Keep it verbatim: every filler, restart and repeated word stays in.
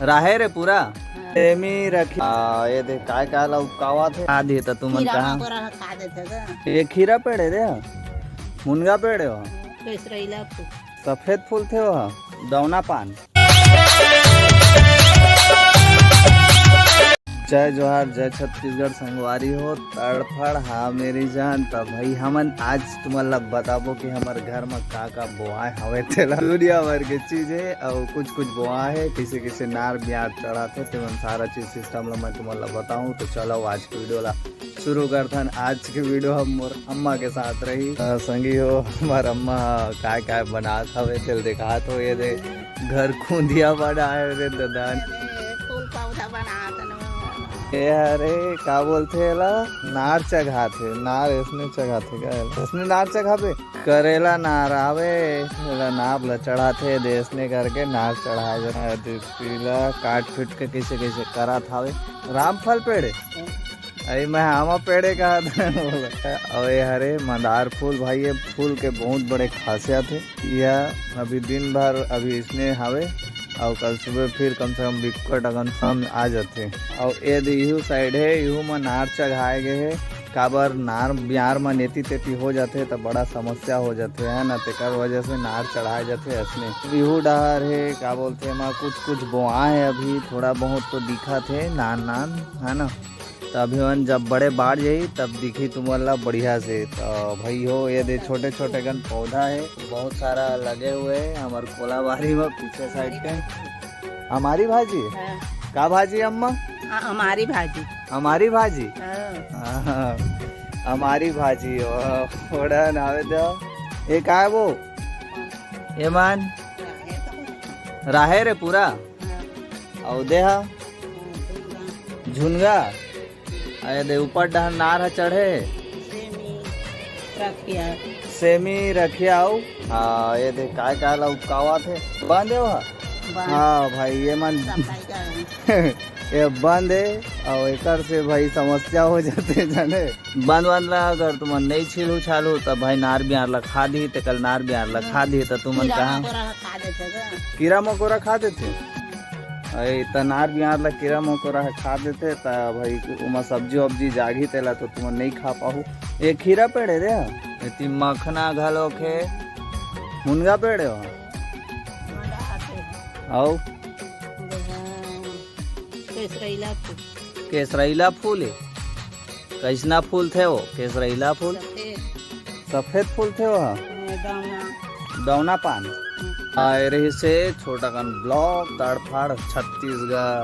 राहेर हे पूरा। सेमी रखिया। आ, ये दे काय काय ला उपकावत हे। खा दिए त तुमन कीरा कहाँ? मकोरा ह खा देथे गा। ये खीरा पेड़ हे दे, मुनगा पेड़ हे हो। केसरैला फूल। सफेद फूल थे हो, दौना पान। जय जोहार, जय छत्तीसगढ़ संगवारी हो, तड़फड़ हाँ मेरी जान। त भाई हमन आज तुमन ला बताबो कि हमर घर म का का बोआए हवे तेला। दुनिया भर के चीज हे अउ कुछ कुछ बोआए हे, किसे किसे नार बियार चढ़ाथे, तेमन सारा चीज सिस्टम ला मैं तुमन ला बताऊँ। तो चलो आज के वीडियो ला शुरू करथन। आज के वीडियो हम मोर अम्मा के साथ रही। अ, संगी हो, हमर अम्मा काय काय बनात हवे तेल दिखात हो। ये दे घर खुंदिया बनाए रे ददन। अरे, फूल पौधा बनात न। ए अरे, का बोलथे एला? नार चघात हे, नार इसने चघात हे का एला? इसने नार चघाबे? करेला नार आवे, एला नार ला चढ़ाथे, दे इसने करके नार चढ़ाए जाथे। पीला काट पीट के कैसे कैसे करत हावे। रामफल पेड़ हे? अरे मैं आमा पेड़े कहा था। अउ ये हरे मंदार फूल भाई, ये फूल के बहुत बड़े खासियत हे। यह अभी दिन भर अभी इसने हावे अउ कल सुबह फिर कम से कम बिक्कट अकन सामने आ जाथे। अउ ये दे इहू साइड हे, इहू म नार चघाए गए हे। काबर नार बियार म नेती तेती हो जाथे त बड़ा समस्या हो जाथे, है ना, तेकर वजह से नार चढ़ाए जाथे। असने इहू डहर हे, का बोलथे एमा कुछ कुछ बोआ हे अभी, थोड़ा बहुत तो दिखत हे नान नान, है ना। त अभी मन जब बड़े बाढ़ जाही तब दिखी तुमन ला बढ़िया से। त भाई हो, ये दे छोटे छोटे कन पौधा हे, बहुत सारा लगे हुए हे हमर कोलाबारी म पीछे साइड के। हमारी भाजी? हाँ। का भाजी अम्मा? हाँ, हमारी भाजी। हमारी भाजी? हाँ। हाँ, हमारी भाजी। ओ, ओड़ा नावे दो। ये का हे वो? ये मान? राहेर हे पूरा? अउ दे हा? झुनगा। अरे दे, ऊपर डहर नार ह चढ़े। सेमी रखिया। सेमी रखिया अउ, हाँ, ये दे काय काय ला उपकावत हे। बंद हे वो? बंद। हाँ भाई, ये मन सफाई का है। ये बंद हे अउ एकर से भाई समस्या हो जाथे जाने। बंद वंद ला अगर तुमन नई छीलहू छालहू त भाई नार बियार ला खा दिही, तेकर नार बियार ला खा दिही त तुमन कीरा कहाँ? मकोरा ह खा देथे गा। कीरा मकोरा खा देथे? अरे त नार बियार ला कीरा मकोरा ह खा देथे त भाई ओमा सब्जी वब्जी जागही तेला तो तुमन नई खा पाहू। ये खीरा पेड़ हे रे, एती मखना घलोक हे, मुनगा पेड़ हे। अउ केसरैला फूल। केसरैला फूल हे। कैसना फूल थे वो? केसरैला फूल। सफेद। सफेद फूल थे वो? हाँ, दौना। दौना पान। हम्म। आए रहिसे छोटा कन ब्लॉग, तड़फाड़ छत्तीसगढ़।